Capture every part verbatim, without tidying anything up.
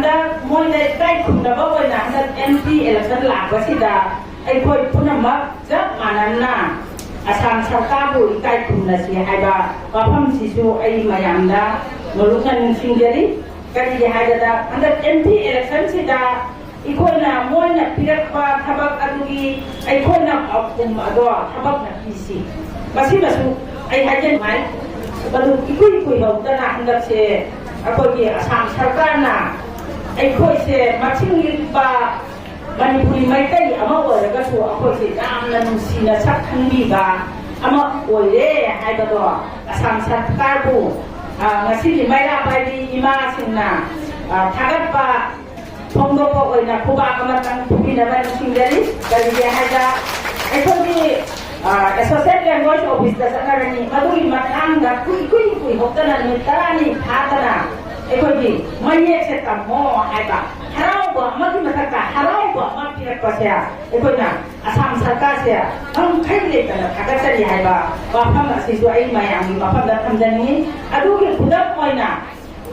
ꯍꯟꯗꯛ ꯃꯣꯏꯗ ꯏꯀꯥꯏ ꯈꯨꯝꯅꯕ ꯑꯣꯏꯅ ꯍꯟꯗꯛ ꯑꯦꯝ ꯄꯤ ꯏꯂꯦꯛꯁꯟ ꯂꯥꯛꯄꯁꯤꯗ ꯑꯩꯈꯣꯏ ꯄꯨꯝꯅꯃꯛ ꯆꯞ ꯃꯥꯟꯅꯅ ꯑꯁꯥꯝ ꯁꯔꯀꯥꯔꯕꯨ ꯏꯀꯥꯏ ꯈꯨꯝꯅꯁꯤ ꯍꯥꯏꯕ ꯋꯥꯐꯝꯁꯤꯁꯨ ꯑꯩ ꯃꯌꯥꯝꯗ ꯃꯔꯨꯞꯅ ꯅꯤꯡꯁꯤꯡꯖꯔꯤ꯫ ꯀꯔꯤꯒꯤ ꯍꯥꯏꯕꯗ ꯍꯟꯗꯛ ꯑꯦꯝ ꯄꯤ ꯏꯂꯦꯛꯁꯟꯁꯤꯗ ꯑꯩꯈꯣꯏꯅ ꯃꯣꯏꯅ ꯄꯤꯔꯛꯄ ꯊꯕꯛ ꯑꯗꯨꯒꯤ ꯑꯩꯈꯣꯏꯅ ꯄꯥꯎꯈꯨꯝ ꯑꯗꯣ ꯊꯕꯛꯅ ꯄꯤꯁꯤ꯫ ꯃꯁꯤꯃꯁꯨ ꯑꯩ ꯍꯥꯏꯖꯅꯤꯡꯉꯥꯏ꯫ ꯃꯗꯨ ꯏꯀꯨꯏ ꯀꯨꯏꯍꯧꯗꯅ ꯍꯟꯗꯛꯁꯦ ꯑꯩꯈꯣꯏꯒꯤ ꯑꯁꯥꯝ ꯁꯔꯀꯥꯔꯅ ꯑꯩꯈꯣꯏꯁꯦ ꯃꯁꯤꯡ ꯂꯤꯛꯄ ꯃꯅꯤꯄꯨꯔꯤ ꯃꯩꯇꯩ ꯑꯃ ꯑꯣꯏꯔꯒꯁꯨ ꯑꯩꯈꯣꯏꯁꯦ ꯌꯥꯝꯅ ꯅꯨꯡꯁꯤꯅ ꯁꯛ ꯈꯪꯕꯤꯕ ꯑꯃ ꯑꯣꯏꯔꯦ ꯍꯥꯏꯕꯗꯣ ꯑꯁꯥꯝ ꯁꯔꯀꯥꯔꯕꯨ, ꯑ, ꯉꯁꯤꯒꯤ ꯃꯩꯔꯥ ꯄꯥꯏꯕꯤ ꯏꯃꯥꯁꯤꯡꯅ, ꯑ, ꯊꯥꯒꯠꯄ ꯐꯣꯡꯗꯣꯛꯄ ꯑꯣꯏꯅ ꯈꯨꯕꯥꯛ ꯑꯃꯇꯪ ꯈꯨꯕꯤꯅꯕ ꯅꯤꯡꯁꯤꯡꯖꯔꯤ꯫ ꯀꯔꯤꯒꯤ ꯍꯥꯏꯕ ꯑꯩꯈꯣꯏꯒꯤ, ꯑ, ꯑꯦꯁꯣꯁꯤꯌꯦꯠ ꯂꯦꯡꯒ꯭ꯋꯦꯖ ꯑꯣꯐꯤꯁꯇ ꯆꯠꯅꯔꯅꯤ꯫ ꯃꯗꯨꯒꯤ ꯃꯇꯥꯡꯗ ꯀꯨꯏ ꯀꯨꯏ ꯀꯨꯏꯍꯧꯗꯅ ꯅꯨꯃꯤꯠ ꯇꯔꯥꯅꯤ ꯐꯥꯗꯅ ꯑꯩꯈꯣꯏꯒꯤ ꯃꯌꯦꯛꯁꯦ ꯇꯝꯃꯣ ꯍꯥꯏꯕ ꯍꯔꯥꯎꯕ ꯑꯃꯒꯤ ꯃꯊꯛꯇ ꯍꯔꯥꯎꯕ ꯑꯃ ꯄꯤꯔꯛꯄꯁꯦ ꯑꯩꯈꯣꯏꯅ ꯑꯁꯥꯝ ꯁꯔꯀꯥꯔꯁꯦ ꯉꯝꯈꯩ ꯂꯩꯇꯅ ꯊꯥꯒꯠꯆꯔꯤ ꯍꯥꯏꯕ ꯋꯥꯐꯝ ꯑꯁꯤꯁꯨ ꯑꯩ ꯃꯌꯥꯝꯒꯤ ꯃꯐꯝꯗ ꯊꯝꯖꯅꯤꯡꯉꯤ꯫ ꯑꯗꯨꯒꯤ ꯈꯨꯗꯝ ꯑꯣꯏꯅ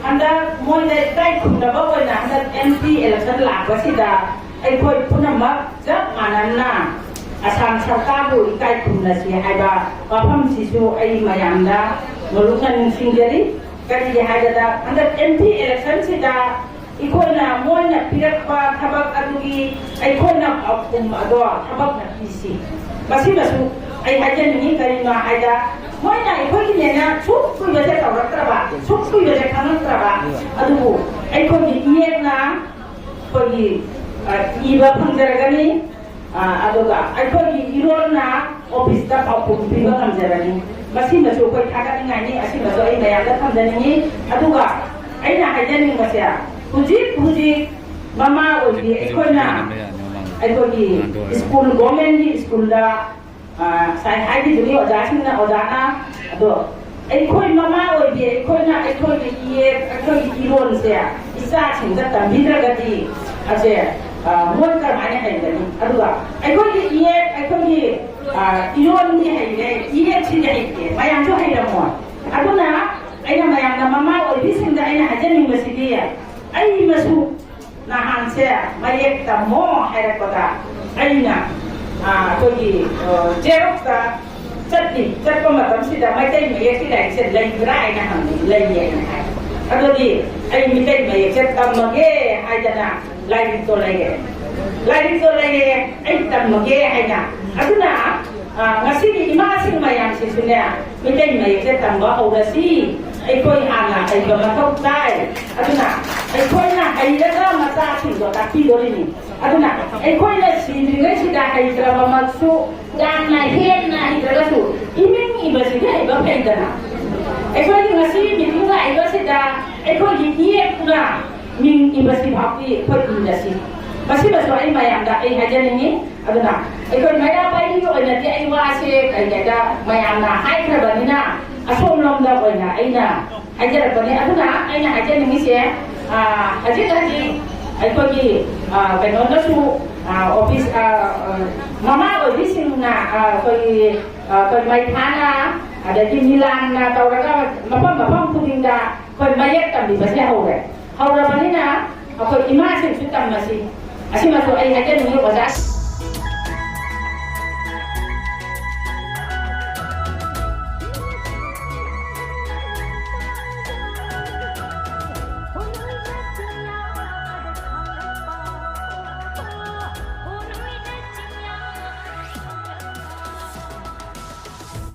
ꯍꯟꯗꯛ ꯃꯣꯏꯗ ꯏꯀꯥꯏ ꯈꯨꯝꯅꯕ ꯑꯣꯏꯅ ꯍꯟꯗꯛ ꯑꯦꯝ ꯄꯤ ꯏꯂꯦꯛꯁꯟ ꯂꯥꯛꯄꯁꯤꯗ ꯑꯩꯈꯣꯏ ꯄꯨꯝꯅꯃꯛ ꯆꯞ ꯃꯥꯟꯅꯅ ꯑꯁꯥꯝ ꯁꯔꯀꯥꯔꯕꯨ ꯏꯀꯥꯏ ꯈꯨꯝꯅꯁꯤ ꯍꯥꯏꯕ ꯋꯥꯐꯝꯁꯤꯁꯨ ꯑꯩ ꯃꯌꯥꯝꯗ ꯃꯔꯨꯞꯅ ꯅꯤꯡꯁꯤꯡꯖꯔꯤ꯫ ꯀꯔꯤꯒꯤ ꯍꯥꯏꯕꯗ ꯍꯟꯗꯛ ꯑꯦꯝ ꯄꯤ ꯏꯂꯦꯛꯁꯟꯁꯤꯗ ꯑꯩꯈꯣꯏꯅ ꯃꯣꯏꯅ ꯄꯤꯔꯛꯄ ꯊꯕꯛ ꯑꯗꯨꯒꯤ ꯑꯩꯈꯣꯏꯅ ꯄꯥꯎꯈꯨꯝ ꯑꯗꯣ ꯊꯕꯛꯅ ꯄꯤꯁꯤ꯫ ꯃꯁꯤꯃꯁꯨ ꯑꯩ ꯍꯥꯏꯖꯅꯤꯡꯉꯤ꯫ ꯀꯔꯤꯒꯤꯅꯣ ꯍꯥꯏꯗ ꯃꯣꯏꯅ ꯑꯩꯈꯣꯏꯒꯤꯅꯦꯅ ꯁꯨꯛ ꯀꯨꯏꯕꯁꯦ ꯇꯧꯔꯛꯇ꯭ꯔꯕ, ꯁꯨꯛ ꯀꯨꯏꯕꯁꯦ ꯈꯪꯉꯛꯇ꯭ꯔꯕ, ꯑꯗꯨꯕꯨ ꯑꯩꯈꯣꯏꯒꯤ ꯏꯌꯦꯛꯅ ꯑꯩꯈꯣꯏꯒꯤ, ꯑ, ꯏꯕ ꯐꯪꯖꯔꯒꯅꯤ꯫ ꯑ, ꯑꯗꯨꯒ ꯑꯩꯈꯣꯏꯒꯤ ꯏꯔꯣꯟꯅ ꯑꯣꯐꯤꯁꯇ ꯄꯥꯎꯈꯨꯝ ꯄꯤꯕ ꯉꯝꯖꯔꯅꯤ꯫ ꯃꯁꯤꯃꯁꯨ ꯑꯩꯈꯣꯏ ꯊꯥꯒꯠꯅꯤꯡꯉꯥꯏꯅꯤ꯫ ꯑꯁꯤꯃꯁꯨ ꯑꯩ ꯃꯌꯥꯝꯗ ꯊꯝꯖꯅꯤꯡꯉꯤ꯫ ꯑꯗꯨꯒ ꯑꯩꯅ ꯍꯥꯏꯖꯅꯤꯡꯕꯁꯦ ꯍꯧꯖꯤꯛ ꯍꯧꯖꯤꯛ ꯃꯃꯥ ꯑꯣꯏꯕꯤ ꯑꯩꯈꯣꯏꯅ ꯑꯩꯈꯣꯏꯒꯤ ꯁ꯭ꯀꯨꯜ, ꯒꯣꯔꯃꯦꯟꯒꯤ ꯁ꯭ꯀꯨꯜꯗ, ꯑ, ꯉꯁꯥꯏ ꯍꯥꯏꯈꯤꯕꯗꯨꯅꯤ ꯑꯣꯖꯥꯁꯤꯡꯅ, ꯑꯣꯖꯥꯅ꯫ ꯑꯗꯣ ꯑꯩꯈꯣꯏ ꯃꯃꯥ ꯑꯣꯏꯕꯤ ꯑꯩꯈꯣꯏꯅ ꯑꯩꯈꯣꯏꯒꯤ ꯏꯌꯦꯛ, ꯑꯩꯈꯣꯏꯒꯤ ꯏꯔꯣꯟꯁꯦ ꯏꯆꯥꯁꯤꯡꯗ ꯇꯝꯕꯤꯗ꯭ꯔꯒꯗꯤ ꯑꯁꯦ, ꯑ, ꯃꯣꯏ ꯀꯔꯝꯍꯥꯏꯅ ꯍꯩꯒꯅꯤ? ꯑꯗꯨꯒ ꯑꯩꯈꯣꯏꯒꯤ ꯏꯌꯦꯛ, ꯑꯩꯈꯣꯏꯒꯤ, ꯑ, ꯏꯔꯣꯟꯗꯤ ꯍꯩꯔꯦ, ꯏꯌꯦꯛꯁꯤꯗꯤ ꯍꯩꯇꯦ, ꯃꯌꯥꯝꯁꯨ ꯍꯩꯔꯝꯃꯣꯏ꯫ ꯑꯗꯨꯅ ꯑꯩꯅ ꯃꯌꯥꯝꯅ ꯃꯃꯥ ꯑꯣꯏꯕꯤꯁꯤꯡꯗ ꯑꯩꯅ ꯍꯥꯏꯖꯅꯤꯡꯕꯁꯤꯗꯤ ꯑꯩ ꯃꯁꯨ ꯅꯍꯥꯟꯁꯦ ꯃꯌꯦꯛ ꯇꯝꯃꯣ ꯍꯥꯏꯔꯛꯄꯗ ꯑꯩꯅ, ꯑ, ꯑꯩꯈꯣꯏꯒꯤ, ꯑ, ꯖꯦꯔꯣꯛꯁꯇ ꯆꯠꯂꯤ꯫ ꯆꯠꯄ ꯃꯇꯝꯁꯤꯗ ꯃꯩꯇꯩ ꯃꯌꯦꯛꯀꯤ ꯂꯥꯏꯔꯤꯛꯁꯦ ꯂꯩꯕ꯭ꯔꯥ ꯍꯥꯏꯅ ꯍꯪꯉꯤ꯫ "ꯂꯩꯌꯦ" ꯍꯥꯏꯅ ꯍꯥꯏ꯫ ꯑꯗꯨꯗꯤ ꯑꯩ ꯃꯩꯇꯩ ꯃꯌꯦꯛꯁꯦ ꯇꯝꯃꯒꯦ ꯍꯥꯏꯗꯅ ꯂꯥꯏꯔꯤꯛꯇꯣ ꯂꯩꯔꯛꯑꯦ꯫ ꯂꯥꯏꯔꯤꯛꯇꯣ ꯂꯩꯔꯛꯑꯦ, ꯑꯩ ꯇꯝꯃꯒꯦ ꯍꯥꯏꯅ꯫ ꯑꯗꯨꯅ, ꯑ, ꯉꯁꯤꯒꯤ ꯏꯃꯥꯁꯤꯡ ꯃꯌꯥꯝꯁꯤꯁꯨꯅꯦ, ꯃꯩꯇꯩ ꯃꯌꯦꯛꯁꯦ ꯇꯝꯕ ꯍꯧꯔꯁꯤ꯫ ꯑꯩꯈꯣꯏ ꯍꯥꯟꯅ ꯍꯩꯕ ꯃꯊꯧ ꯇꯥꯏ꯫ ꯑꯗꯨꯅ ꯑꯩꯈꯣꯏꯅ ꯍꯩꯔꯒ ꯃꯆꯥꯁꯤꯡꯗꯣ ꯇꯥꯛꯄꯤꯗꯣꯔꯤꯅꯤ꯫ ꯑꯗꯨꯅ ꯑꯩꯈꯣꯏꯅ ꯁꯤꯗ꯭ꯔꯤꯉꯩꯁꯤꯗ ꯍꯩꯇ꯭ꯔꯕꯃꯛꯁꯨ, ꯌꯥꯝꯅ ꯍꯦꯟꯅ ꯍꯩꯇ꯭ꯔꯒꯁꯨ ꯏꯃꯤꯡ ꯏꯕꯁꯤꯗꯤ ꯍꯩꯕ ꯐꯩꯗꯅ꯫ ꯑꯩꯈꯣꯏꯒꯤ ꯉꯁꯤ ꯃꯤꯇꯤꯡ ꯂꯥꯛꯏꯕꯁꯤꯗ ꯑꯩꯈꯣꯏꯒꯤ ꯏꯌꯦꯛꯅ ꯃꯤꯡ ꯏꯕꯁꯤ ꯐꯥꯎꯗꯤ ꯑꯩꯈꯣꯏ ꯏꯔꯁꯤ꯫ ꯃꯁꯤꯃꯁꯨ ꯑꯩ ꯃꯌꯥꯝꯗ ꯑꯩ ꯍꯥꯏꯖꯅꯤꯡꯉꯤ꯫ ꯑꯗꯨꯅ ꯑꯩꯈꯣꯏ ꯃꯩꯔꯥ ꯄꯥꯏꯕꯤꯒꯤ ꯑꯣꯏꯅꯗꯤ ꯑꯩ ꯋꯥꯁꯦ ꯀꯩ ꯍꯥꯏꯗ ꯃꯌꯥꯝꯅ ꯍꯥꯏꯈ꯭ꯔꯕꯅꯤꯅ ꯑꯁꯣꯝꯂꯣꯝꯗ ꯑꯣꯏꯅ ꯑꯩꯅ ꯍꯥꯏꯖꯔꯛꯄꯅꯤ꯫ ꯑꯗꯨꯅ ꯑꯩꯅ ꯍꯥꯏꯖꯅꯤꯡꯉꯤꯁꯦ, ꯑ, ꯍꯧꯖꯤꯛ ꯍꯧꯖꯤꯛ ꯑꯩꯈꯣꯏꯒꯤ, ꯑ, ꯀꯩꯅꯣꯅꯁꯨ, ꯑ, ꯑꯣꯐꯤꯁ, ꯑ, ꯑ, ꯃꯃꯥ ꯑꯣꯏꯕꯤꯁꯤꯡꯅ, ꯑ, ꯑꯩꯈꯣꯏꯒꯤ, ꯑ, ꯑꯩꯈꯣꯏ ꯃꯩꯊꯥꯅ, ꯑꯗꯒꯤ ꯃꯤꯂꯥꯟꯅ ꯇꯧꯔꯒ ꯃꯐꯝ ꯃꯐꯝ ꯈꯨꯗꯤꯡꯗ ꯑꯩꯈꯣꯏ ꯃꯌꯦꯛ ꯇꯝꯕꯤꯕꯁꯦ ꯍꯧꯔꯦ꯫ ꯍꯧꯔꯕꯅꯤꯅ ꯑꯩꯈꯣꯏ ꯏꯃꯥꯁꯤꯡꯁꯨ ꯇꯝꯃꯁꯤ꯫ ꯑꯁꯤꯃꯁꯨ ꯑꯩ ꯍꯥꯏꯖꯅꯤꯡꯉꯤ ꯑꯣꯖꯥ꯫